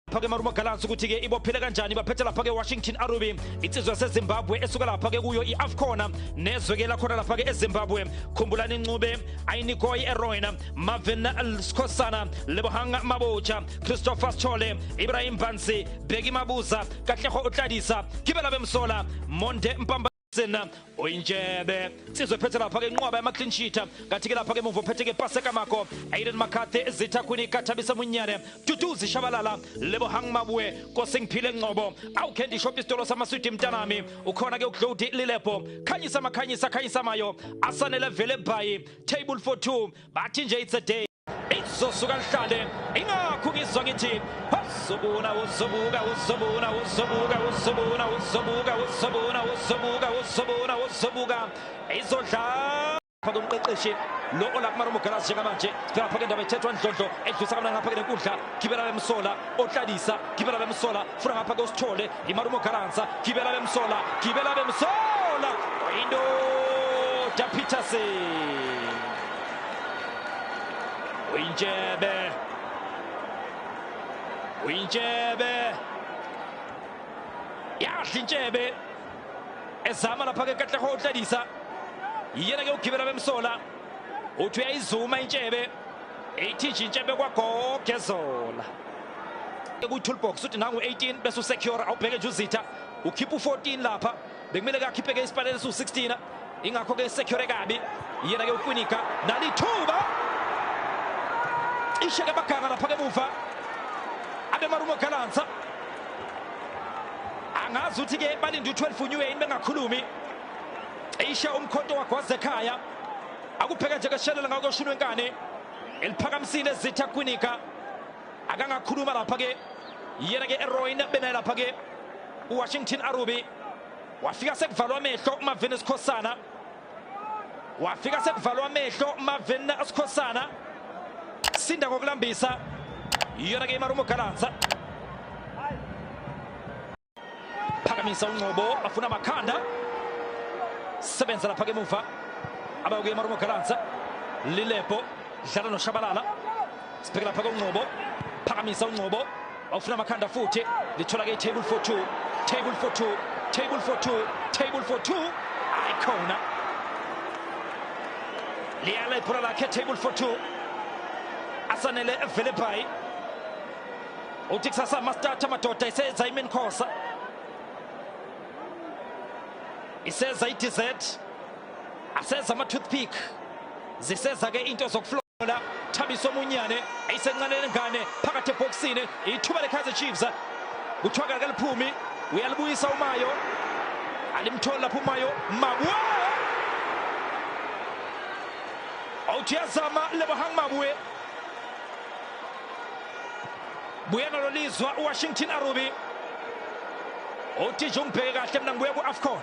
Lapha-ke Marumo Gallants ukuthi-ke ibophele kanjani, baphethe lapha-ke Washington Arubi, insizwa yaseZimbabwe esuka lapha-ke kuyo i-AFCON nezweke lakhona lapha-ke eZimbabwe. Khumbulani Ncube, Ayinikoy Eroina, Marvin Skhosana, Lebohang Mabocha, Christopher Sithole, Ibrahim Bansi, Bheki Mabuza, Katlego Otladisa, Gibela Bemsola, Monde Mpamba sena oyintshebe sizwe phethe lapha ke inqwaba yama-clean sheet, kanti ke lapha ke muva uphethe ke Paseka Mako, Aiden McCarthy, Zitha Kwinika, Thabisa Munyane, Duduzi Shabalala, Lebohang Mabue, Nkosingiphile Ngcobo, Awukendi Shop, isitolo samaswidi mntanami, ukhona ke uGlody Lilepo, Khanyisa Makhanyisa, Khanyisa Mayo, Asanele Vele Bhayi, table for two, bathi nje it's a day izosuka lihlale ingakho ngizwa ngithi uzobona, uzobuka, uzobona, uzobuka, uzobona, uzobuka, uzobona, uzobuka, uzobona, uzobuka, izodla phaka umqeqeshi lo olapha Marumo Gallants njengamanje. Sifika lapha ke indaba ethethwa Ndlondlo, edlulisa kamnandi ngapha ke nenkundla, gibela bemsola otlalisa, gibela bemsola, funa ngapha ke usithole iMarumo Gallants, gibela bemsola, gibela bemsola, indoda Peterson, uyintshebe, uyintshebe, yadla intshebe, ezama lapha ke Katlego otlalisa, yena ke ugibela bemsola, uthi uyayizuma intshebe, ithi nje intshebe kwagogezola ku-toolbox, uthi nangu 18 bese usecure, awubheke nje uzitha ukhipha u-14 lapha, bekumele kakhiphe ke isipanele siwu-16, ingakho ke secure kabi. Yena ke uKwinika, nalithuba cishe ke baganga lapha ke muva abeMarumo Gallants, angazi ukuthi ke balinde u-12 unyuwe yini bengakhulumi, cishe umkhonto wagwaza ekhaya, akubheka nje keshelela ngako shuni wenkani eliphakamisile Zitha Kwinika, akangakhuluma lapha ke yena ke Eroin benaye lapha ke uWashington Arubi, wafika sekuvalwa amehlo Marvin Sikhosana, wafika sekuvalwa amehlo Marvin Sikhosana, sinda ngokulambisa iyona ke iMarumo Gallants. Phakamisa uNgcobo, bafuna amakhanda, sebenza lapha ke emuva abayokuya iMarumo Gallants, Lilepo dlala noShabalala, sibheke lapha kuNgcobo, phakamisa uNgcobo, awufuna amakhanda futhi, lithola ke table for two, table for two, table for two, table for two, ayikhona liyala ibhola lakhe, table for two, Asanele Velebhayi uthi kusasa mastart amadoda, iseza imenkhosa, iseza i-dessert, aseza ama-toothpick, ziseza ke into zokuflola. Thabiso Munyane ayisencane lengane phakathi ebhokisini, ithuba le-Kaizer Chiefs, kuthiwa kaliphumi, uyalibuyisa uMayo, alimtholi lapho uMayo, Mabue awuthi uyazama, Lebohang Mabue buya nalo lizwa uWashington Arubi, uthi nje ungibheke kahle mina ngibuya ku-AFCON,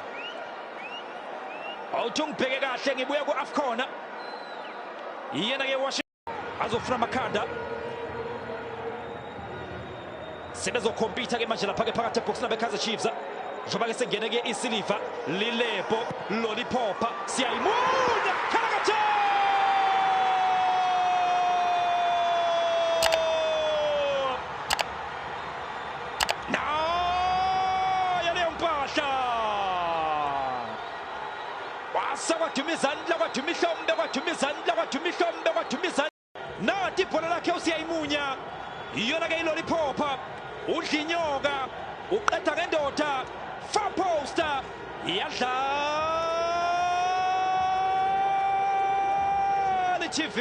awuthi ungibheke kahle ngibuya ku-AFCON, yena ke Washington azofuna amakhanda, sebezokhompyutha ke manje lapha ke phakathi ebhokisini abe-Kaizer Chiefs, njengoba ke sengene ke isiliva Lilepo Lolipopha, siyayimunya khalakathe nayo leyo mpahla, wase kwaduma izandla, kwaduma ihlombe, kwaduma izandla, kwaduma ihlombe, kwaduma izandla, nathi ibhola lakhe usiyayimunya, iyona ke iloliphopha, udla inyoka, uqeda ngendoda, far poster, iyadlala i-TV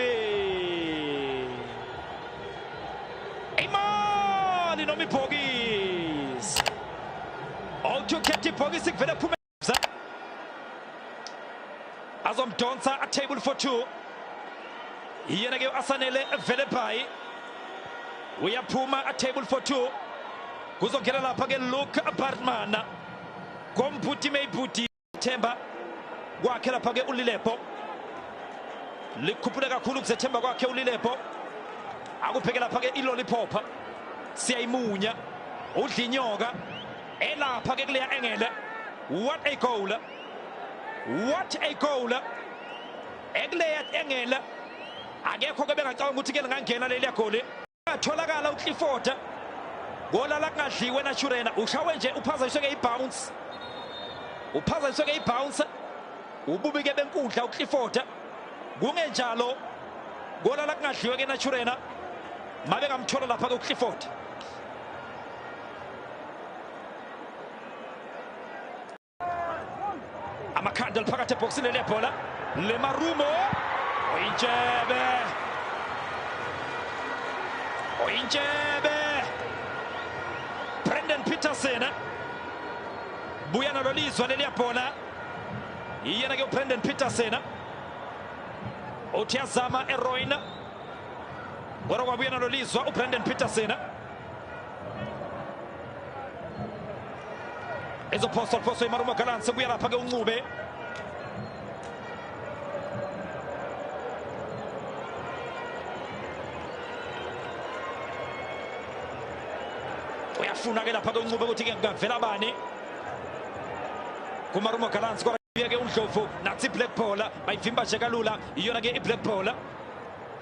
imali noma ibhokisi, awuthi ukhetha ibhokisi kuvele phume, azomdonsa a table for two, yena ke Asanele Velebhayi uyaphuma, a table for two, kuzongena lapha ke Luke Bartman gombhuti mayibhuti themba kwakhe lapha ke uLilepo, likhuphule kakhulu kuzethemba kwakhe uLilepo, akubheke lapha ke ilolipop, siyayimunya, udla inyoka elapha ke kuleya engele. What a goal, what a goal ekuleya engele, akekho ke bengacabanga ukuthi ke lingangena leliya goli, atholakala uClifford. Golala kungadliwe Naturena, ushawe nje uphazanyiswe ke ibounce. Uphazanyiswe ke ibounce. Ububike benkundla uClifford. Kungenjalo golala kungadliwe ke Naturena. Mabe ngamthola lapha ke uClifford. Amakhanda liphakathi ebhokisini lebhola leMarumo. Oyintshebe. Oyintshebe. Brandon Peterson. Buya nalo lizwa leliya bhola. Yena ke uBrandon Peterson. Uthi yazama eRoyna. Kodwa kwabuya nalo lizwa uBrandon Peterson. Ezophosa phoso iMarumo Gallants kuya lapha ke uNcube. Uyafuna ke lapha ke uNcube ukuthi ke kungavela bani kuMarumo Gallants, kodwa ke uNdlovu nathi Black Ball bayivimba nje kalula. Iyona ke iBlack Ball.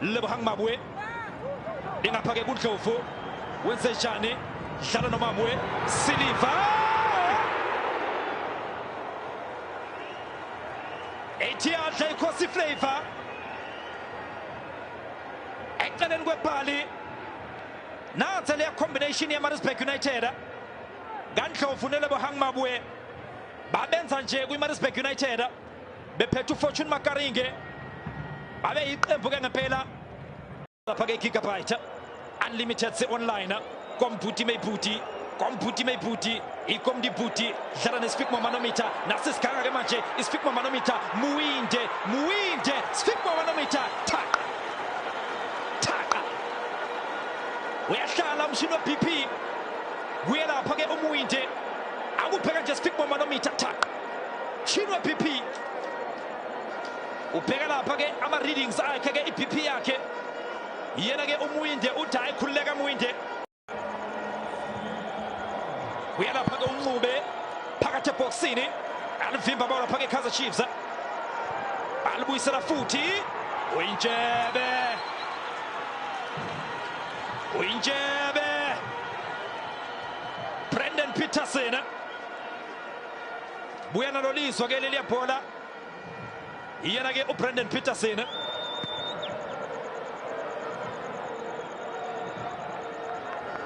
Lebohang Mabwe ingapha ke kuNdlovu, wenze njani? Dlala noMabwe. Siliva ethi adla iKhosi Flavor eceleni kwepali. Nansi leya combination yeMaritzburg United kaNdlovu neLebohang Mabwe. Babenza nje kwiMaritzburg United bephethe uFortune Makaringe, babe yiqembu ke ngempela lapha ke Gigabyte unlimited se online. Kombuti maybuti, kombuti maybuti, ikomdi buti, dlala nesphygmomanometer. Nasisiganga ke manje isphygmomanometer. Muwinde, Muwinde, sphygmomanometer. Taqa taqa, uyahlala umshini we-BP. Kuye lapha ke uMuwinde, akubheka nje sphygmomanometer. Taqa, mshini we-BP. Ubheka lapha ke ama-readings akhe ke i-BP yakhe. Yena ke uMuwinde uthi hayi, khululeka Muwinde. Kuya lapha ke uNcube phakathi ebhokisini, alivimba bawla lapha ke Kaizer Chiefs. Alibuyisela futhi Uyintshebe. Uyintshebe. Brandon Peterson. Buya nalo lizwa ke leliya bhola. Yena ke uBrandon Peterson.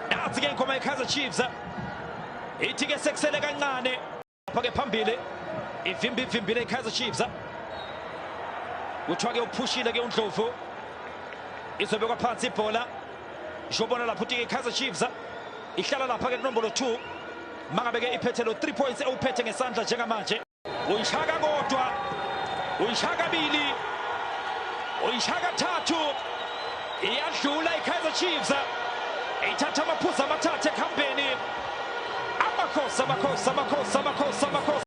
Nansi ke ingoma yeKaizer Chiefs. Ithi ke sekusele kancane lapha ke phambili. Ivimbi ivimbile iKaizer Chiefs. Kuthiwa ke uphushile ke uNdlovu. Izobekwa phansi ibhola. Jobona lapho uthi ke iKaizer Chiefs ihlala lapha ke kunombolo 2. Mangabe ke iphethe lo 3 points ewuphethe ngesandla njengamanje. Uyishaka kodwa, uyishaka kabili, uyishaka thathu. Iyadlula iKaizer Chiefs. Ithatha amaphuzu amathathu ekuhambeni. Amakhosi, amakhosi, amakhosi, amakhosi, amakhosi.